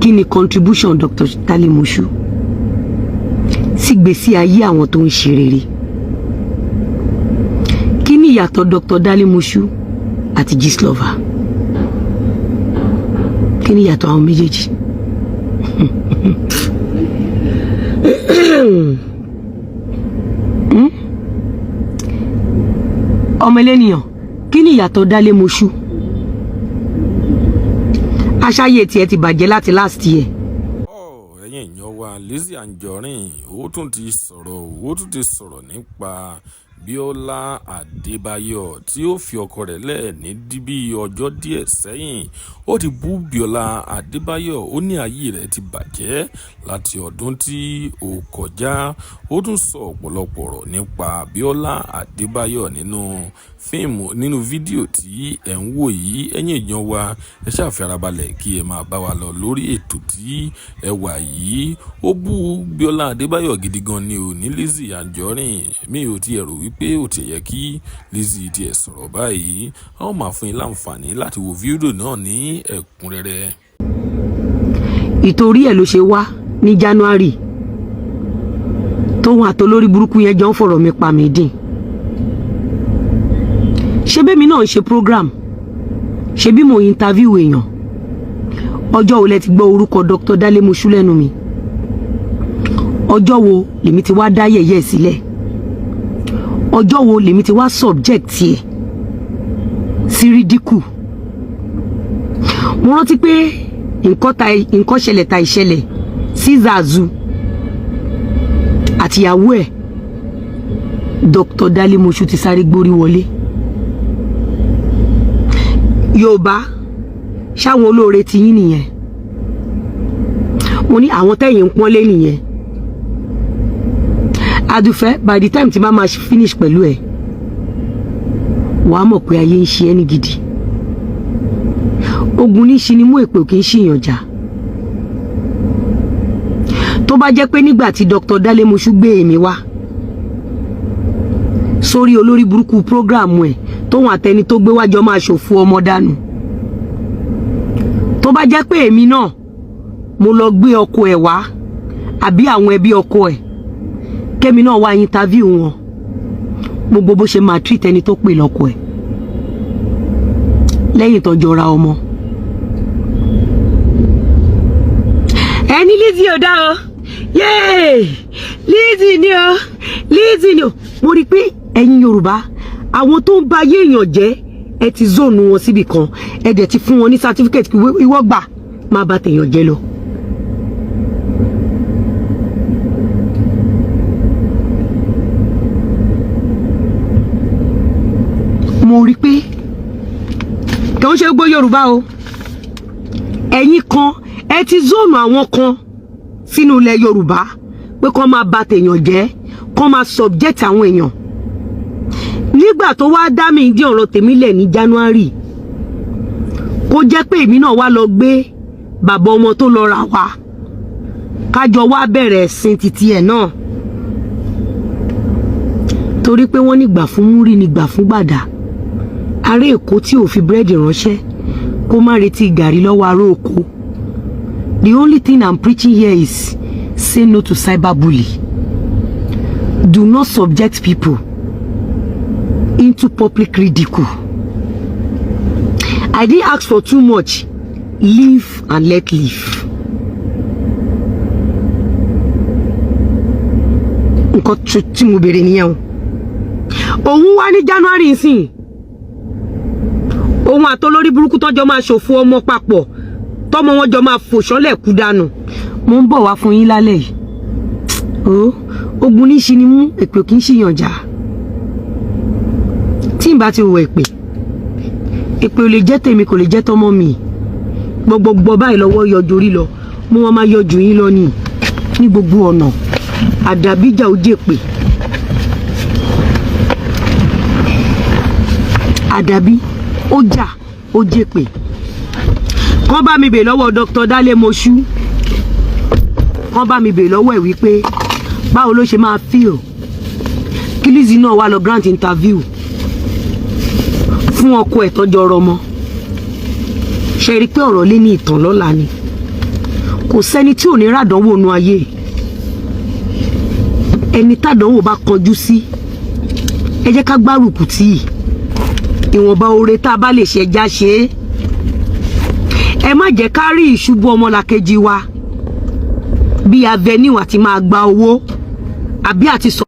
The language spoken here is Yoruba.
Kí ni contribution Dr. Dale Moshu sí gbèsè ayé àwọn tó ń ṣe rere? Kí ni ìyàtọ̀ Dr. Dale Moshu àti Gistlover? Kí ni ìyàtọ̀ àwọn méjèèjì? Ọmọ elénìyàn, kí ni ìyàtọ̀ Dale Moshu? Aṣáyé tiẹ̀ ti bàjẹ́ láti last year. Ẹ̀yin èèyàn wa, Lizzy Anjorin ó tún ti sọ̀rọ̀, ó tún ti sọ̀rọ̀ nípa Bíọ́lá Adébáyọ̀ tí ó fi ọkọ rẹ̀ lẹ̀ ní bí ọjọ́ díẹ̀ sẹ́yìn. Ó ti bú Bíọ́lá Adébáyọ̀, ó ní ayé rẹ̀ ti bàjẹ́ láti ọdún tí ó kọjá. Ó tún sọ ọ̀pọ̀lọpọ̀ ọ̀rọ̀ nípa Bíọ́lá Adébáyọ̀ nínú fíìmù, nínú fídíò tí ẹ̀ ń wò yìí. Ẹ̀yin èèyàn wa, ẹ ṣáà fi ara balẹ̀ kí ẹ máa bá wa lọ lórí ètò tí ẹ wà yìí. Ó bú Bíọ́lá Adébáyọ̀ gidi gan ni ò ní Lizzy Anjorin. Mi ò tiẹ̀ rò wípé ó ti yẹ kí Lizzy tiẹ̀ sọ̀rọ̀ báyìí. A ó máa fún yín láǹfààní láti wo fídíò náà ní ẹ̀kúnrẹ́rẹ́. Ìtorí ẹ̀ ló ṣe wá ní January tóun àtolórí burúkú yẹn jọ ń fọ̀rọ̀ mi pa mí dín. Ṣé bẹ́mi náà ń ṣe program? Ṣé bí mo interview èèyàn? Ọjọ́ wo lẹ ti gbọ́ orúkọ Dr. Dale Moshu lẹ́nu mi? Ọjọ́ wo lèmi ti wá dá yẹ̀yẹ́ sílẹ̀? Ọjọ́ wo lèmi ti wá subject ẹ̀ sí ridicule? Mo rántí pé nǹkan ta nǹkan ṣẹlẹ̀ ta ìṣẹ̀lẹ̀ sí Zazu àtìyàwó ẹ̀, Dr. Dale Moshu ti sáré gbórí wọlé. Yorùbá, ṣáwọn olóore ti yín nìyẹn? Mo ní àwọn tẹ́yìn ń pọ́nlé nìyẹn. Adùfẹ́, by the time tí má máa finish pẹ̀lú ẹ̀, wàá mọ̀ pé ayé ń ṣe ẹ́ ní gidi. Ogun ní ṣi ni mú, èpè kì í ṣìyàn jà. Tó bá jẹ́ pé nígbà tí Dr. Dale Moshu gbé èmi wá sórí olórí burúkú program ẹ̀, tóun àtẹni tó gbé wájọ máa ṣòfò ọmọ dànù, tó bá jẹ́ pé èmi náà mo lọ gbé ọkọ ẹ̀ wá àbí àwọn ẹbí ọkọ ẹ̀, kémi náà wá interview wọn, gbogbo bó ṣe máa treat ẹni tó pè lọ́kọ ẹ̀ lẹ́yìn tó jọra ọmọ. Ẹni Lizzy ò dá o, yéè, Lizzy ni o, Lizzy ni o. Mo rí i pé ẹ̀yin Yorùbá, àwọn tó ń ba ayé èèyàn jẹ́, ẹ ti zone wọn síbì kan, ẹ dẹ̀ ti fún wọn ní certificate, ìwọ gbà má bà tèèyàn jẹ́ lọ. Mo rí i pé kì í ṣe gbogbo Yorùbá o, ẹ̀yin kan, ẹ ti zone àwọn kan sínú ilẹ̀ Yorùbá pé kán máa bà tèèyàn jẹ́, kán máa subject àwọn èèyàn. Nígbà tó wá dá mi dí ọ̀rọ̀ tèmi lẹ̀ ní January, kó jẹ́ pé èmi náà wá lọ gbé bàbá ọmọ tó lọ rà wá, kájọ wá bẹ̀rẹ̀ ẹ̀sìn títí ẹ̀ náà, torí pé wọ́n ní gbà fún múrí ni gbà fún gbàdá. Ará Èkó tí ò fi búrẹ́dì ránṣẹ́, kó má retí gàrí lọ́wọ́ ará oko. The only thing I'm preaching here is say no to cyberbully. Do not subject people into public ridicule. I didn't ask for too much. Live and let live. Nǹkan tí mo béèrè nìyẹn o. Òun wá ní January nsìn, òun àtolórí burúkú tọ́jọ́ máa ṣòfò ọmọ papọ̀, tọ́mọ wọn jọ máa fò ṣánlẹ̀ kú dànù. Mo ń bọ̀ wá fún yín lálẹ́ yìí o. Ogun ní ṣi ni mú, èpè kì í ṣìyàn jà. Tí n bá ti wọ èpè, èpè ò lè jẹ́ tèmi, kò lè jẹ́ tọmọ mi. Gbogbogbò báyìí lọ́wọ́ yọjú orí lọ, mo wọn máa yọjú yín lọ ní gbogbo ọ̀nà. Àdàbíjà ó jèpè, àdàbí ó jà ó jèpè. Kán bá mi bè lọ́wọ́ Dr. Dale Moshu, kán bá mi bè lọ́wọ́ ẹ̀ wípé báwo ló ṣe máa feel kí Lizzy náà wá lọ grant interview fún ọkọ ẹ̀ tọ́jọ́ ọ̀rọ̀ mọ́. Ṣe rí i pé ọ̀rọ̀ lé ní ìtàn lọ́la ni. Kò sẹ́ni tí ò ní ràdánwò nu ayé. Ẹni tàdánwò bá kọjú sí, ẹ jẹ́ ká gbárùkù tì í. Ìwọ̀nba oore tá a bá lè ṣe, ẹja ṣe é. Ẹ má jẹ́ ká rí ìṣubú ọmọlàkejì wa bí avenue àti máa gba owó àbí àti sọ.